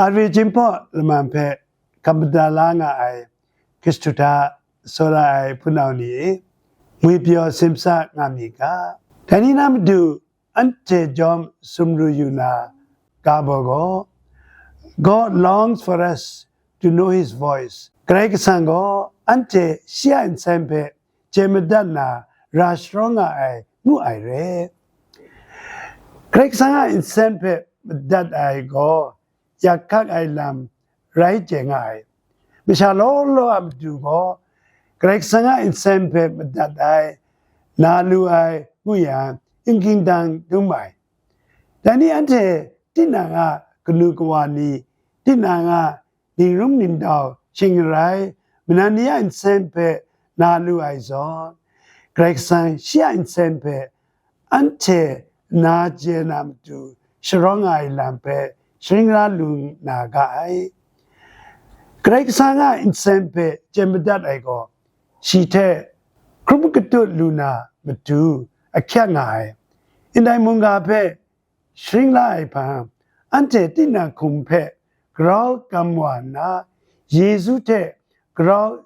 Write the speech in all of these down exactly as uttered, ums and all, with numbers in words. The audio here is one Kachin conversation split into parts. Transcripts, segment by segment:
Ari Jinghpaw laman hpe kam mada la nga ai Hkristu hta tsawra ai hpunau ni e, ngwi pyaw simsa nga mi ga. Dai ni na matu anhte jawm sumru yu na ga baw gaw, God longs for us to know his voice. Karai Kasang gaw anhte shi a nsen hpe chye madat na ra sharawng nga ai ngu ai re. Karai Kasang a nsen hpe madat ai gaw yak hkak ai lam rai chye nga ai. Masha law law a matu gaw Karai Kasang a nsen hpe madat ai, na lu ai ngu yang, n ging dang dum ai. Dai ni anhte tinang a kanu kawa ni, tinang a ningrum ningdau shing n rai, manan ni a nsen hpe na lu ai zawn, Karai Kasang shi a nsen hpe anhte na chye na matu sharawng ai lam hpe sharin la lu na ga ai. Karai Kasang a nsen hpe chye madat ai gaw, shi hte hkrum katut lu na matu ahkyak nga ai. Ndai mungga hpe sharin la ai hpang, anhte tinang hkum hpe grau gam wa nna, Yesu hte grau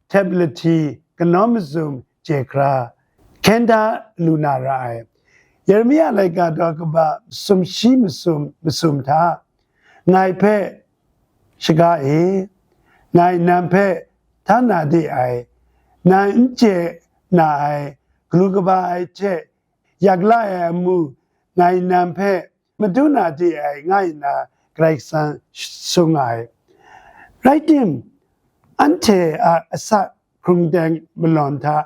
htep lahti kanawn mazum chye hkra hkyen da lu na ra ai. Yeremia laika daw kaba masum shi masum masum hta, ngai hpe shaga e, ngai nang hpe htan na de ai, nang n chye na ai, galu kaba ai hte yak la ai amu, ngai nang hpe madun na de ai, nga nna Karai Kasang tsun nga ai. Rai tim, anhte a asak hkrung teng malawn hta,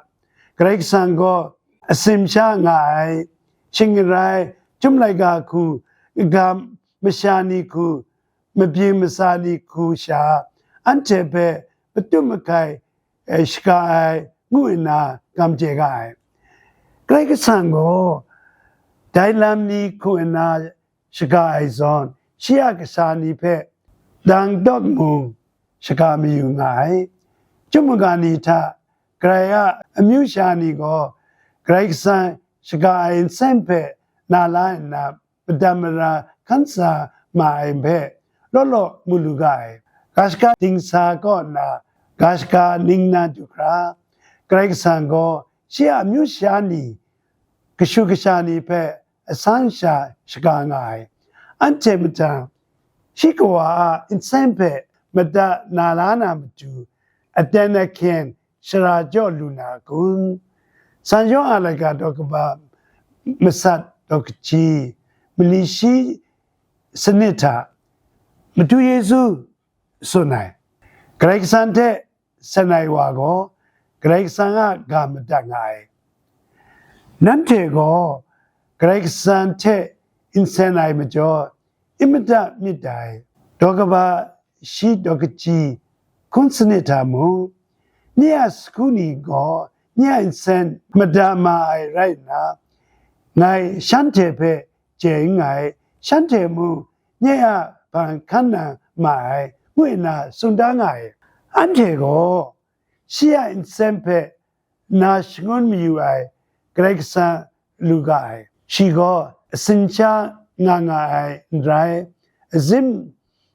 Karai Kasang gaw asim sha nga ai, shing n rai, chyum laika hku, kaga masha ni hku, mabyin masa ni hku sha, anhte hpe matum makai, eh, shaga ai, ngu nna gam chye ga ai. Karai Kasang gaw dai lam ni hku nna shaga ai zawn, shi a kasha ni hpe dang dawk mung shaga mayu nga ai. Chyum maga ni hta Karai a amyu sha ni gaw Karai Kasang shaga ai nsen hpe na la nna, madat mara hkan sa ma ai hpe law law mu lu ga ai. Ga shaga dingsa kaw nna, ga shaga ning na du hkra, Karai Kasang gaw shi a amyu sha ni, kashu kasha ni hpe asan sha shaga nga ai. Anhte mahtang shi kawa a nsen hpe madat na la na matu, aten ahkyen shara jaw lu na kun? San yawng a laika daw kaba masat daw kaji, mali shi sanit hta matu Yesu tsun ai. Karai Kasang hte sen ai wa gaw Karai Kasang a ga madat nga ai. Nanhte gaw Karai Kasang hte n sen ai majaw, n madat myit dai. Daw kaba shi daw kaji hkun sanit hta mung, nye a sagu ni gaw nye a nsen madat ma ai rai nna, ngai shanhte hpe chye n nngai, shanhte mung nye a hpang hkan na ma ai, ngu nna tsun da nga ai. Anhte gaw shi a nsen hpe na shangun mayu ai Karai Kasang lu ga ai. Shi gaw asin sha nga nga ai n rai, azim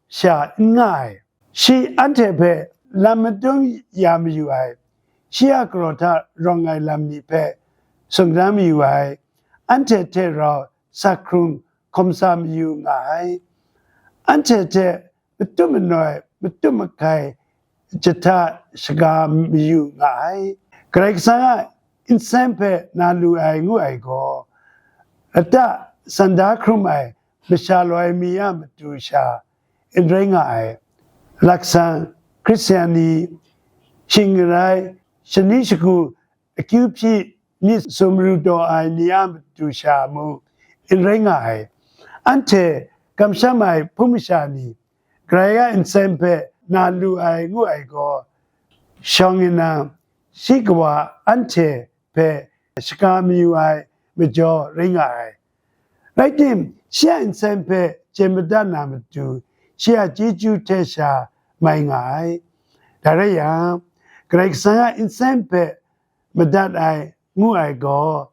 sha n nga ai. Shi anhte hpe lam madung ya mayu ai. Shi a galaw hta rawng ai lam ni hpe sungdan mayu ai. Anhte hte rau sak hkrung hkawm sa mayu nga ai. Anhte hte matu manoi, matu makai jahta shaga mayu nga ai. Karai Kasang a nsen hpe na lu ai ngu ai gaw, lata sanda hkrum ai masha loi mi a matu sha n rai nga ai. Laksang Hkristian ni, shing n rai, shani shagu akyu hpyi myit sumru taw ai ni a matu sha mung n rai nga ai. Anhte kamsham ai hpung masha ni, Karai a nsen hpe na lu ai ngu ai gaw, shawng nna shi kawa anhte hpe shaga mayu ai majaw rai nga ai. Rai tim, shi a nsen hpe chye madat na matu, shi a chyeju hte sha mai nga ai. Dai rai yang, Karai Kasang a nsen hpe madat ai ngu ai gaw,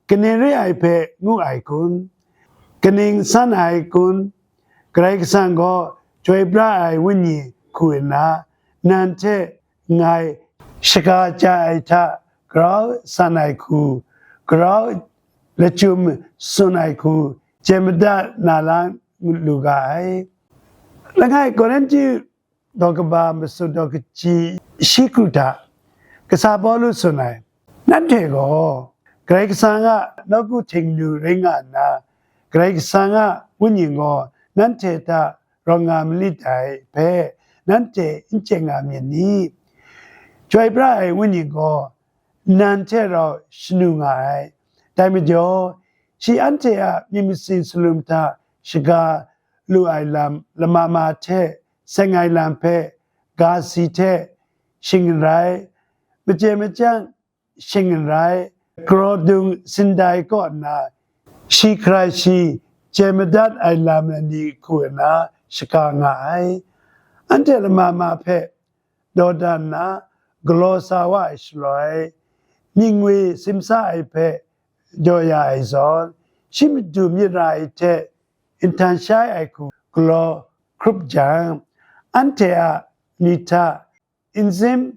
kaning re ai hpe ngu ai kun? Kaning san ai kun? Karai Kasang gaw Chyoi pra ai Wenyi hku nna, nan hte ngai shaga chya ai hta, grau san ai hku, grau lachyum tsun ai hku, chye madat na la lu ga ai. Langai Korinti daw kaba masum daw kaji shi kru hta, kasa Pawlu tsun ai, nanhte gaw Karai Kasang a nawku htingnu rai nga nna, Karai Kasang a Wenyi gaw nanhte hta rawt nga malit dai hpe, nanhte n chye nga myit ni? Chyoi pra ai Wenyi gaw nan hte rau shanu nga ai. Dai majaw, shi anhte a myit masin salum hta shaga lu ai lam lama ma hte seng ai lam hpe ga si hte shing n rai, machye machyang shing n rai, karaw dung sindai kaw nna, shi hkrai shi chye madat ai lam ni hku nna shaga nga ai. Anhte lama ma hpe dawdan nna galaw sa wa ai shaloi, myit ngwi simsa ai hpe jaw ya ai zawn, shi matu myit ra ai hte nhtan shai ai hku galaw hkrup jang, anhte a myit hta nsin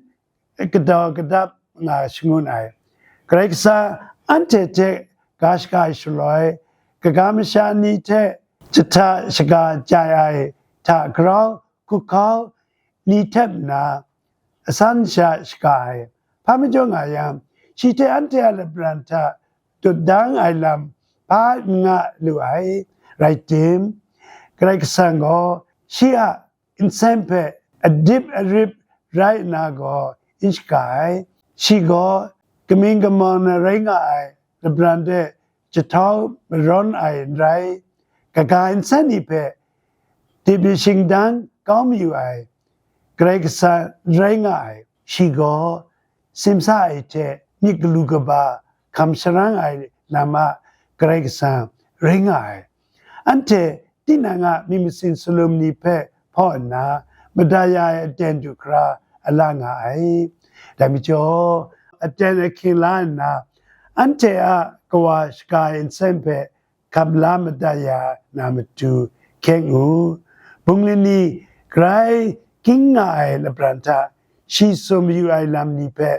kadaw kadap nga shangun ai. Karai Kasang anhte hte ga shaga ai shaloi, kaga masha ni hte jahta shaga chyai ai hta grau hkuhkau ni htep nna, asan sha shaga ai. Hpa majaw nga yang, shi hte anhte a lapran hta dut dang ai lam hpa n nga lu ai. Rai tim, Karai Kasang gaw shi a nsen hpe adip arip rai nna gaw n shaga ai. Shi gaw kaming kamawng na rai nga ai lapran de jahtau marawn ai n rai, kaga nsen ni hpe dip shingdang kau mayu ai Karai Kasang rai nga ai. Shi gaw simsa ai hte myit galu kaba hkam sharang ai lam a Karai Kasang rai nga ai. Anhte tinang a myit masin salum ni hpe hpaw nna, mada ya ai aten du hkra a la nga ai. Dai majaw, aten ahkying la nna, anhte a kawa shaga ai nsen hpe hkam la mada ya na matu hkyeng u. Bung lani grai ging nga ai lapran hta shi tsun mayu ai lam ni hpe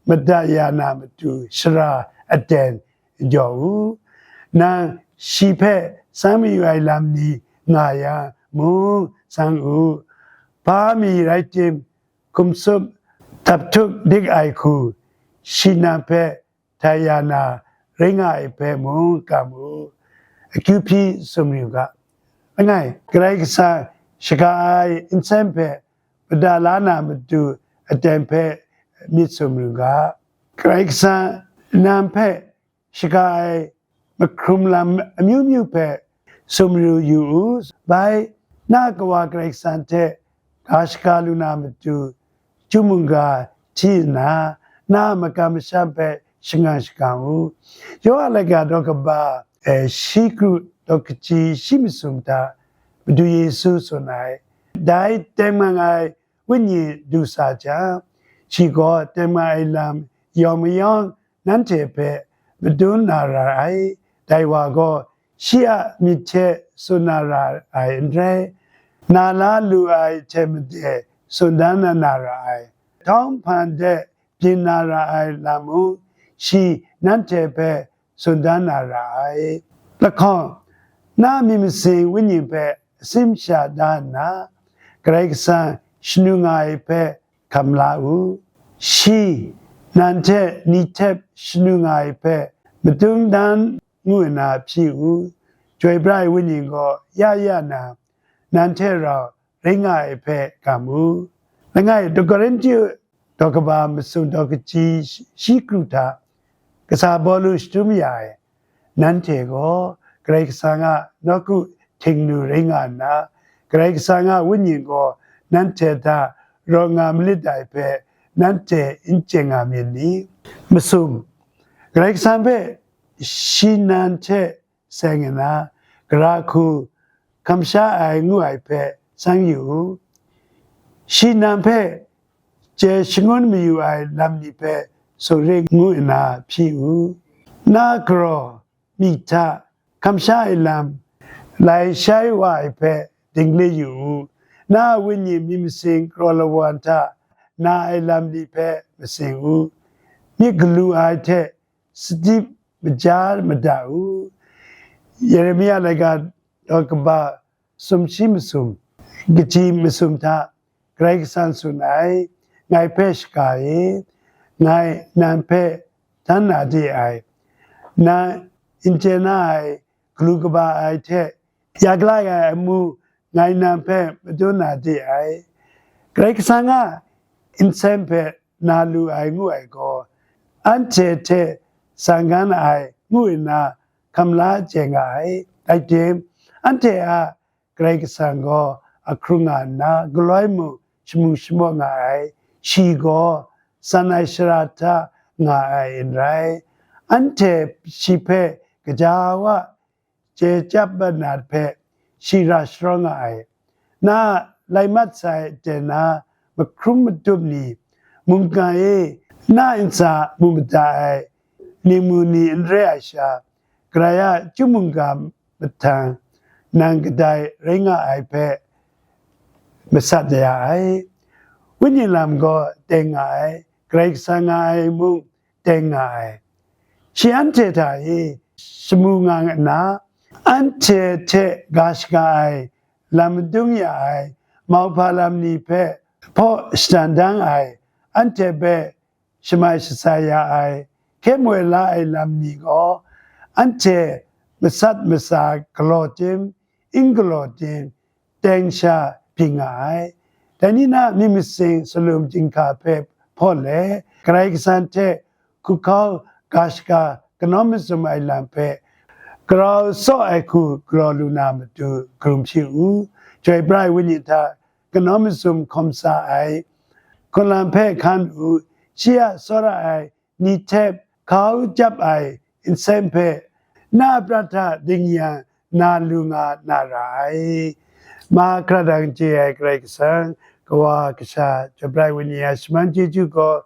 mada ya na matu shara aten jaw u. Nang shi hpe tsang mayu ai lam ni nga yang mung tsang u. Hpa mi rai tim, hkum tsup, dap htuk dik ai hku, shi nang hpe htai ya na rai nga ai hpe mung kam u, akyu hpyi tsun mayu ga. Langai, Karai Kasang shaga ai nsen hpe mada la na matu aten hpe myit tsun mayu ga. Karai Kasang nang hpe shaga ai mahkrum lam amyu myu hpe sumru yu u. Bai, na Kawa Karai Kasang hte ga shaga lu na matu, chyum mungga hti nna, na a makam masham hpe shangang shakang u. Yawhan laika daw kaba, eh, shi kru daw kaji shi masum hta Madu Yesu tsun ai, dai tengman ai Wenyi du sa jang, shi gaw tengman ai lam yawng mayawng nanhte hpe madun na ra ai. Dai wa gaw shi a myit hte tsun na ra ai n rai, na la lu ai hte made tsun dan na na ra ai. Htawng hpan de byin na ra ai lam mung, shi nanhte hpe tsun dan na ra ai. Lahkawng, na myit masin Wenyi hpe asim sha da nna, Karai Kasang shanu nga ai hpe hkam la u. Shi, nan hte ni htep shanu nga ai hpe madun dan ngu nna hpyi u. Chyoi pra ai Wenyi gaw ya ya na, nan hte rau rai nga ai hpe ga mu. Langai, daw Korinhti daw kaba masum daw kaji shi kru hta, kasa Pawlu shadum ya ai, nanhte gaw Karai Kasang a nawku htingnu rai nga nna, Karai Kasang a Wenyi gaw nanhte hta rawt nga malit dai hpe, nanhte n chye nga myit ni? Masum, Karai Kasang hpe shi nan hte seng nna, gara hku hkam sha ai ngu ai hpe tsang yu u. Shi nan hpe chye shangun mayu ai lam ni hpe tsun rit ngu nna hpyi u. Na karaw mi hta hkam sha ai lam lai shai wa ai hpe dingli yu u. Na a wenyi myit masin kraw lawan hta na ai lam ni hpe masing u, myit galu ai hte sadip maja mada u. Yeremia laika daw kaba sumshi masum, kaji masum hta Karai Kasang tsun ai, ngai hpe shaga e, ngai nang hpe htan na de ai, nang n chye na ai galu kaba ai hte, ya galai ai amu ngai nang hpe madun na de ai. Karai Kasang a nsen hpe na lu ai ngu ai gaw, anhte hte sanggan ai ngu nna hkam la chye nga ai. Rai tim, anhte a Karai Kasang gaw ahkrung nga nna, galoi mung shamu shamawt nga ai, shi gaw san ai shara hta nga ai n rai. Anhte shi hpe gaja wa chye chyap mat na hpe shi ra sharawng nga ai. Na lai mat sai aten na mahkrum matup ni, mungga e na ntsa mu mada ai ningmu ni n re ai sha, Karai a chyum mungga mahtang nang kadai rai nga ai hpe masat ya ai. Wenyi lam gaw teng nga ai, Karai Kasang nga ai mung teng nga ai. Shi anhte hta e shamu nga nna, anhte hte ga shaga ai lam madung ya ai mauhpa lam ni hpe hpaw shadan dang ai, anhte hpe shamai shatsai ya ai, hkye moi la ai lam ni gaw, anhte masat masa galaw tim, n galaw tim, teng sha byin nga ai. Dai ni na myit masin salum chyinghka hpe hpaw let, Karai Kasang hte hku hkau ga shaga kanawn mazum ai lam hpe, grau tsaw ai hku galaw lu na matu karum hpyi u. Chyoi pra ai wenyi hta kanawn mazum hkawm sa ai hkun lam hpe hkan u. Shi a tsawra ai ni hte hkau chyap ai nsen hpe na prat hta dingyan na lu nga na ra ai. Mahkra dang chye ai Karai Kasang, Kawa, Kasha, Chyoi pra ai Wenyi a shaman chyeju gaw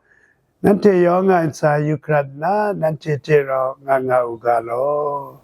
nanhte yawng a ntsa yu hkrat nna, nanhte hte rau nga nga u ga law.